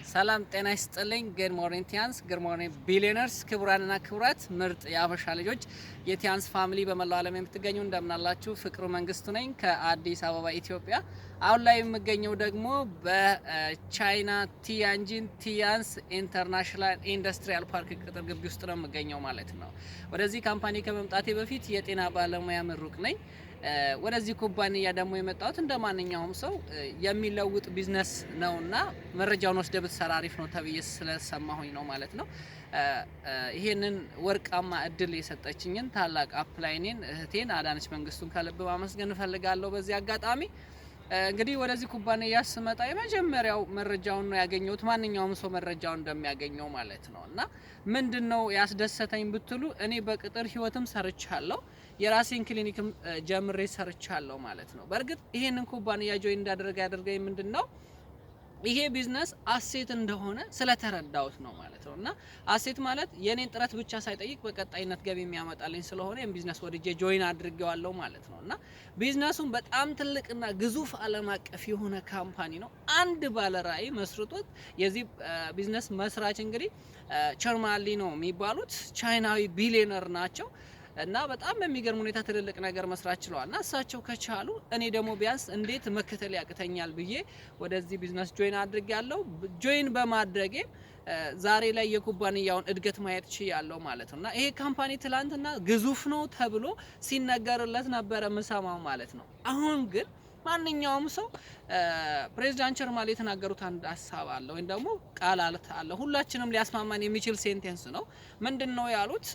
ሰላም ጤና ይስጥልኝ። Good morning ቲያንስ፣ good morning billionaires፣ ክቡራንና ክቡራት ምርጥ የአበሻ ልጆች፣ የቲያንስ family በመላው ዓለም የምትገኙ እንደምናላችሁ። ፍቅሩ መንግስቱ ነኝ ከአዲስ አበባ ኢትዮጵያ። አሁን ላይ የምገኘው ደግሞ በቻይና ቲያንጂን ቲያንስ International Industrial Park ቅጥር ግቢ ውስጥ ነው የምገኘው ማለት ነው። ወደዚህ company ከመምጣቴ በፊት የጤና ባለሙያ ምሩቅ ነኝ። ወደዚህ ኩባንያ ደግሞ የመጣሁት እንደ ማንኛውም ሰው የሚለውጥ ቢዝነስ ነውና መረጃውን ወስደህ ብትሰራ አሪፍ ነው ተብዬ ስለሰማሁኝ ነው ማለት ነው። ይሄንን ወርቃማ እድል የሰጠችኝን ታላቅ upline ኤን እህቴን አዳነች መንግስቱን ከልብ ማመስገን እፈልጋለሁ በዚህ አጋጣሚ። እንግዲህ ወደዚህ ኩባንያ ስመጣ የመጀመሪያው መረጃውን ነው ያገኘሁት፣ ማንኛውም ሰው መረጃውን እንደሚያገኘው ማለት ነው። እና ምንድን ነው ያስደሰተኝ ብትሉ እኔ በቅጥር ህይወትም ሰርቻለሁ፣ የራሴን ክሊኒክም ጀምሬ ሰርቻለሁ ማለት ነው። በእርግጥ ይሄንን ኩባንያ join እንዳደረገ ያደርገኝ ምንድን ነው፣ ይሄ ቢዝነስ asset እንደሆነ ስለተረዳሁት ነው ማለት ነው። እና asset ማለት የኔን ጥረት ብቻ ሳይጠይቅ በቀጣይነት ገቢ የሚያመጣልኝ ስለሆነ ይህን ቢዝነስ ወድጄ join አድርጌዋለሁ ማለት ነው። እና ቢዝነሱን በጣም ትልቅና ግዙፍ ዓለም አቀፍ የሆነ company ነው። አንድ ባለ ራዕይ መስርቶት፣ የዚህ ቢዝነስ መስራች እንግዲህ ቸርማን ሊ ነው የሚባሉት፣ ቻይናዊ ቢሊዮነር ናቸው። እና በጣም በሚገርም ሁኔታ ትልልቅ ነገር መስራት ችለዋል። እና እሳቸው ከቻሉ እኔ ደግሞ ቢያንስ እንዴት መከተል ያቅተኛል ብዬ ወደዚህ ቢዝነስ join አድርጌያለሁ። Join በማድረጌ ዛሬ ላይ የኩባንያውን እድገት ማየት ችያለሁ ማለት ነው። እና ይሄ company ትላንትና ግዙፍ ነው ተብሎ ሲነገርለት ነበረ ምሰማው ማለት ነው። አሁን ግን ማንኛውም ሰው፣ ፕሬዚዳንት ቸርማን ሊ የተናገሩት አንድ ሀሳብ አለ ወይም ደግሞ ቃል አለ፣ ሁላችንም ሊያስማማን የሚችል sentence ነው። ምንድን ነው ያሉት?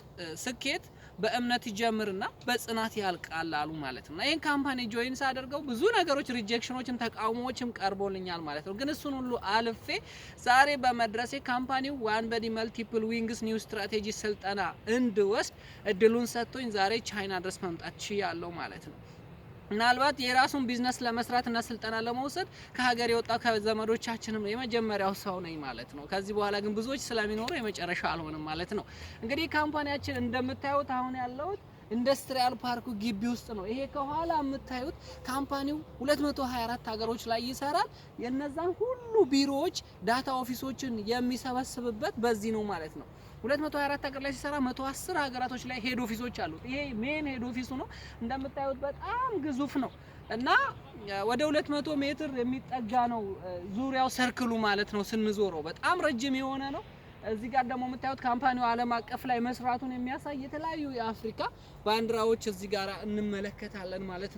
ስኬት በእምነት ይጀምርና በጽናት ያልቃል አሉ ማለት ነው። ይህን company join ሳደርገው ብዙ ነገሮች፣ rejection ኦችም ተቃውሞዎችም ቀርቦልኛል ማለት ነው። ግን እሱን ሁሉ አልፌ ዛሬ በመድረሴ company ው One Body Multiple Wings new strategy ስልጠና እንድወስድ እድሉን ሰጥቶኝ ዛሬ ቻይና ድረስ መምጣት ችያለሁ ማለት ነው። ምናልባት የራሱን ቢዝነስ ለመስራት እና ስልጠና ለመውሰድ ከሀገር የወጣው ከዘመዶቻችንም የመጀመሪያው ሰው ነኝ ማለት ነው። ከዚህ በኋላ ግን ብዙዎች ስለሚኖሩ የመጨረሻ አልሆንም ማለት ነው። እንግዲህ company ያችን እንደምታዩት አሁን ያለሁት industrial park ኡ ግቢ ውስጥ ነው። ይሄ ከኋላ የምታዩት company ው 224 ሀገሮች ላይ ይሰራል። የነዛን ሁሉ ቢሮዎች፣ data office ኦችን የሚሰበስብበት በዚህ ነው ማለት ነው። 224 ሀገር ላይ ሲሰራ 110 ሀገራቶች ላይ head office ኦች አሉት። ይሄ main head office ኡ ነው። እንደምታዩት በጣም ግዙፍ ነው እና ወደ 200 ሜትር የሚጠጋ ነው ዙሪያው፣ circle ኡ ማለት ነው። ስንዞረው በጣም ረጅም የሆነ ነው። እዚህ ጋር ደግሞ የምታዩት company ው ዓለም አቀፍ ላይ መስራቱን የሚያሳይ የተለያዩ የአፍሪካ ባንዲራዎች እዚህ ጋር እንመለከታለን ማለት ነው።